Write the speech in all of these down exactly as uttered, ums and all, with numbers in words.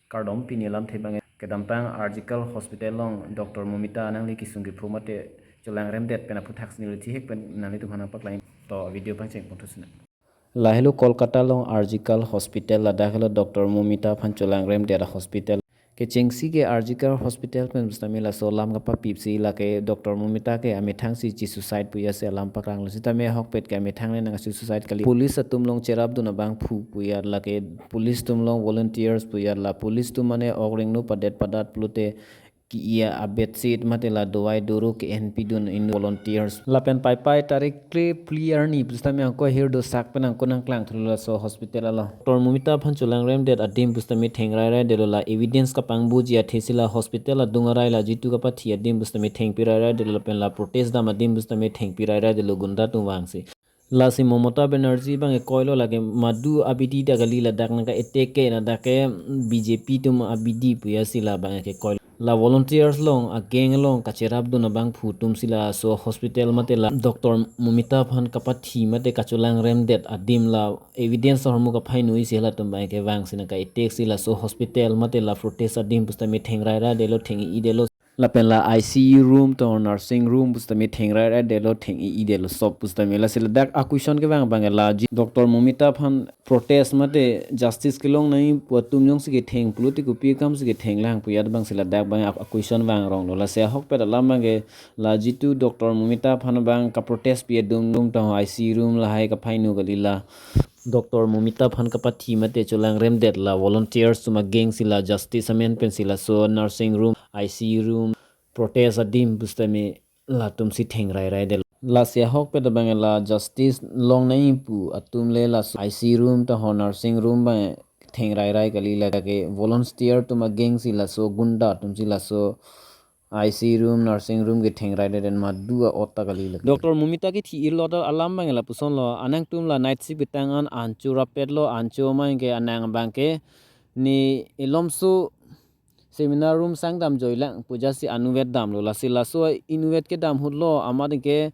Kardom, pini alamthe abang kedamtang R G Kar Hospital along Doctor Momita nangli kesung kephu mate cholangremdet pen aphuthak si neli thihek pen nanglitum aphan nangpaklang. To video pangcheng pon thusina. Lahelo Kolkata along R G Kar Hospital, ladak helo Doctor Momita aphan cholangremdet a-hospital. Kechengsi ke R G Kar Hospital pen pusitame laso alam kapapipsi, lake Doctor Momita ke amethang si che-suicide pu ya si alam paklanglo, sitame ahokpet ke amethang le nang che-suicide kali. Police atum along cherapdun abangphu pu ya, lake police atum along volunteers pu ya, la police atum mane ok rengno padet padat pulote ki-i a-bedsheet mate la dawai doro ke-enpidun in volunteers. Lapen Paipai tarik kre phli arni pusitame angko ahirdo sak pen angko nangklang thulo laso hospital along. Doctor Momita aphan cholangremdet adim pusitame thengrairaidetlo, la evidence kapangbuji athe si la hospital adung arai la jitu kapathi adim pusitame thengpirairaidetlo, lapen la protest dam adim pusitame thengpirairaidetlo gunda atum vangsi. Lasi Mamata Banerjee abang ke koilo, lake madu abidi ta kali, ladak nangka-attack ke, ladak ke B J P atum abidi pu ya si labang ke koilo. La volunteers along, a-gang along kacherapdun abangphu atum si laso hospital mate la Doctor Momita aphan kapathi mate kacholangremdet adim la evidence ahormu kaphainui si halatum abang ke vangsi nangka-attack si laso hospital mate la protest adim pusitame thengrairaidetlo, theng-i-idetlo. Lapen la I C U room to nursing room pusitame thengrairaidetlo, theng-i-idetlo, sob pusitame. Lasi ladak a-question kevang abang la ji Doctor Momita aphan protest mate justice kelong nangji pu atum jongsi ketheng pulote kopi akam si kethenglang pu ya abang si ladak abang a-question vangronglo. Lasi ahokpet alam abang ke la jitu Doctor Momita aphan abang kaprotest pi adum dum to I C U room lahai kaphainu kali, la Doctor Momita aphan kapathi mate cholangremdet la volunteers atum a-gang si la justice amen pensi laso nursing room, I C U room, protest adim pusitame latum si thengrairaidetlo. Lasi ahokpet abang la justice long nangji pu atum le laso I C U room to nursing room abang thengrairai kali, lake volunteer atum a-gang si laso gunda atum si laso I C U room, nursing room ke thengraidet, madu a-ot ta kali lake. Doctor Momita kethi-ilot alam abang lapusonlo, anangtum la night shift ketang an ancho rapetlo, ancho abang ke anang abang ke ne elomso seminar room sangdam joilang pu ja si anutvet damlo, lasi laso inutvet kedam ahutlo amat ke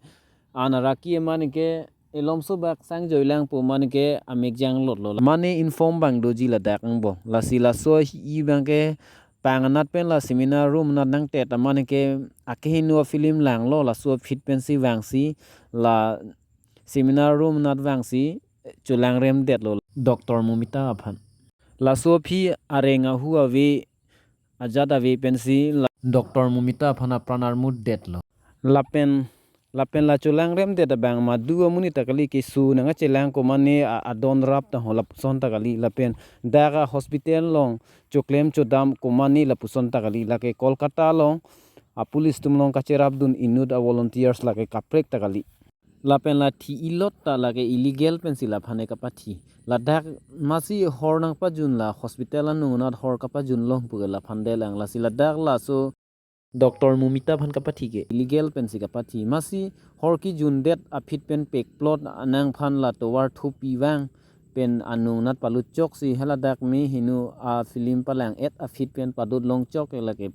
an araki amat ke elomso bak sang joilang pu amat ke amek janglotlo. Mane inform abang doji ladak angbong. Lasi laso hi-i abang ke pang anat pen la seminar room anat nangtet amat ke akehingno a-film langlo, laso aphi pensi vangsi la seminar room anat vangsi cholangremdetlo Doctor Momita aphan. Laso aphi areng ahu ave, ajat ave pensi la Doctor Momita aphan apran armutdetlo. Lapen, lapen la cholangremdet abang madu amonit ta kali, keso nangkachelang komane a-, adon rap ta ho lapuson ta kali, lapen dak a-hospital along choklem chodam komane lapuson ta kali, lake Kolkata along a-police atum along kacherapdun inut a-volunteers lake kaprek ta kali. Lapen la thi-ilot ta lake illegal pensi laphan kapathi. Ladak masi hor nangpajun, la hospital anung anat hor kapajun long pu ke laphan delang, lasi ladak laso Doctor Momita aphan kapathi ke illegal pensi kapathi. Masi hor kejundet aphi pen pekplot anangphan la tovar thupi vang pen anung anat palut chok si haladak mehingno a-film palang-et aphi pen padut long chok ke lake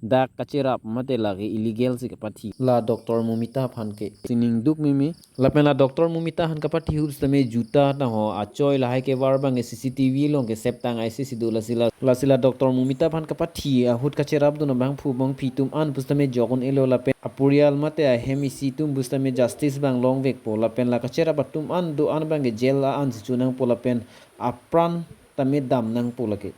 dak kacherap mate lake illegal si kapathi. La Doctor Momita aphan ke sining duk meme. Lapen la Doctor Momita aphan kapathi ahut sitame juta ta ho achoi lahai kevar abang ke C C T V along kesep tang aisi si do, lasi la, lasi la Doctor Momita aphan kapathi ahut kacherapdun abangphu bangphi atum an pusitame jok un-elo, lapen apurial mate ahem isi atum pusitame justice abang longvekpo, lapen la kacherap atum an do-an abang ke jail a-an si chonangpo, lapen apran tame dam nangpo lake.